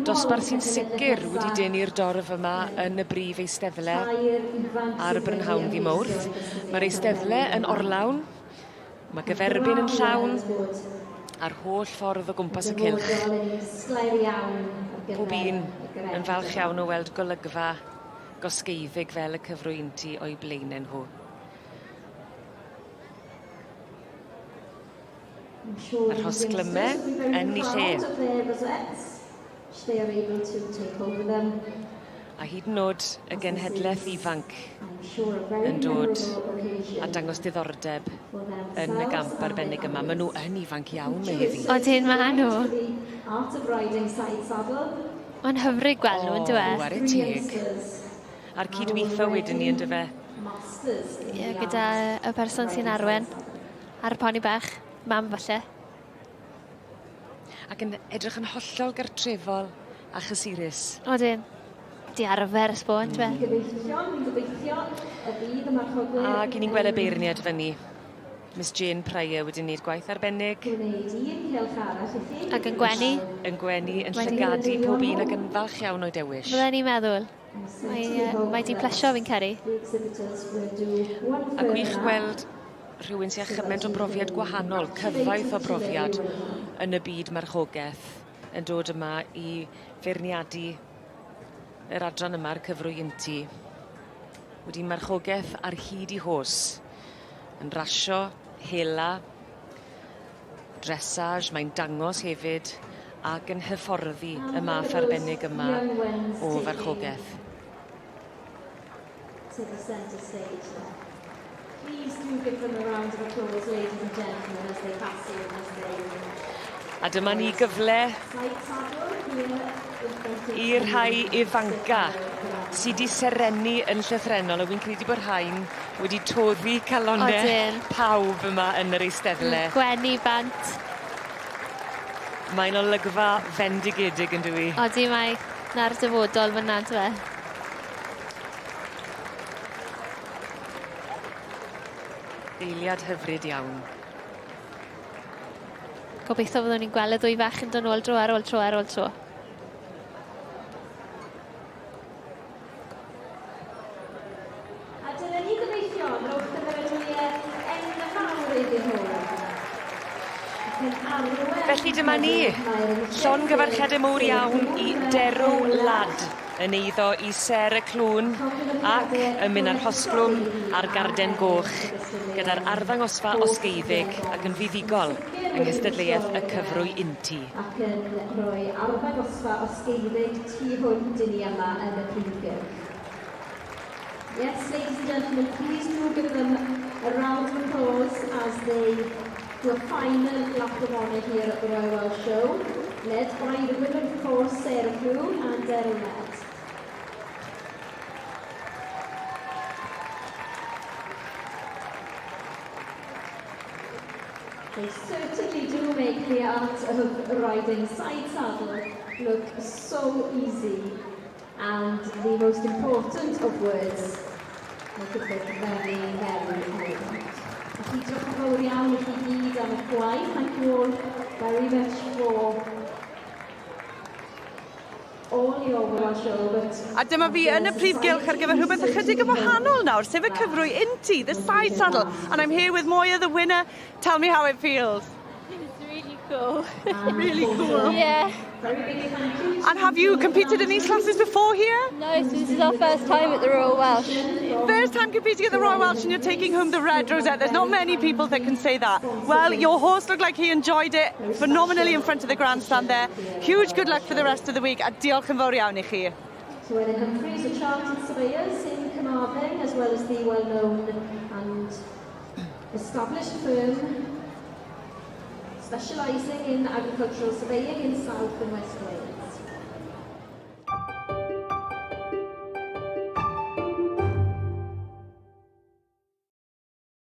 Dosbarth sy'n sicr wedi denu'r dorf yma yn y brif eisteddle ar y brynhawn ddi Mawrth. Mae'r eisteddle yn orlawn, mae gyferbyn yn llawn, a'r holl ffordd o gwmpas y cylch. Pob un yn falch iawn o weld golygfa gosgeiddig fel y cyfrwynti o'u blaenau nhw. Y rhosglyme yn ei lle. A hyd yn o'd y genhedleth ifanc yn dod a dangos diddordeb yn y gamp arbennig yma. Ma' nw yn ifanc iawn 'ma heddi. Odyn ma' nhw. Ma'n hyfryd gweld nhw yndyw e? O ware teg. A'r cydwitho wedyn 'ny on'd yfe? Ie gyda y person sy'n arwen ar y poni bach, mam falle. Ac yn edrych yn hollol gartrefol a chysurus. Odyn. 'Di arfer I suppose on'd yw e? Ag 'yn ni'n gweld y beirniad fyny. Miss Jane Pryor wedi neud gwaith arbennig. Ac yn gwenu. Yn gwenu, yn llygadu pob un ac yn falch iawn o'i dewis. Fydden i'n meddwl. Mae yy mae 'di plesio fi'n credu. A gwych gweld rhywun sy â chyment o brofiad gwahanol, cyfoeth o brofiad yn y byd marchogeth yn dod yma i feirniadu yr adran yma a'r cyfrwy inti. Wedi marchogeth ar hyd 'i hos. Yn rasio, hela, dressage, mae'n dangos hefyd ac yn hyfforddi y math arbennig yma o farchogeth. To the centre stage there. Please do give them a round of applause, ladies and gentlemen, as they pass in, as they A dyma ni gyfle i'r rhai ifanca sy 'di serennu yn llythrennol a wi'n credu bo' rhain wedi toddi calonne Odyn. pawb yma yn yr eisteddle. Gwenu bant. Mae'n olygfa fendigedig yndyw 'i? Odi mae. 'Na'r dyfodol fyn 'na on'd yfe? Eiliad hyfryd iawn. Gobeithio fyddwn ni'n gweld y ddwy fach yn dod nôl dro ar ôl tro ar ôl tro. A dyna ni gobeithio, rhowch gymeradwyaeth enfawr iddyn nhw. Ac yn arwen Felly dyma ni, llongyfarchiade mowr iawn i Derw Lad yn eiddo i Ser y Clwn ac ym Minar Rhosglwm a'r Garden Goch gyda'r arddangosfa osgeiddig ac yn fuddugol yng nghystadleuaeth y Cyfrwy Untu. Ac yn rhoi arddangosfa osgeiddig tu hwnt i ni yma yn y prif gylch. Yes, ladies and gentlemen, please do give them a round of applause as they do a final lap of honour here at the Royal Welsh Show, led by the women, of course, Sarah Clune and Daryl Nett. They certainly do make the art of riding side saddle look so easy and the most important of words, make it look very, very elegant. Felly diolch yn fawr iawn i chi gyd am eich gwaith. Thank you all very much for all your work show, but A dyma fi yn y prif gylch ar gyfer rhywbeth ychydig yn wahanol nawr, sef y cyfrwy Inti, the side saddle. And I'm here with Moya, the winner. Tell me how it feels. It's really cool. Really cool. Yeah. And have you competed in these classes before here? No, so this is our first time at the Royal Welsh. First time competing at the Royal Welsh and you're taking home the red rosette. There's not many people that can say that. Well, your horse looked like he enjoyed it phenomenally in front of the grandstand there. Huge good luck for the rest of the week a diolch yn fawr iawn i chi. Llewellyn Humphreys, a chartered surveyors in Carmarthen, as well as the well-known and established firm specialising in agricultural surveying in South and West Wales.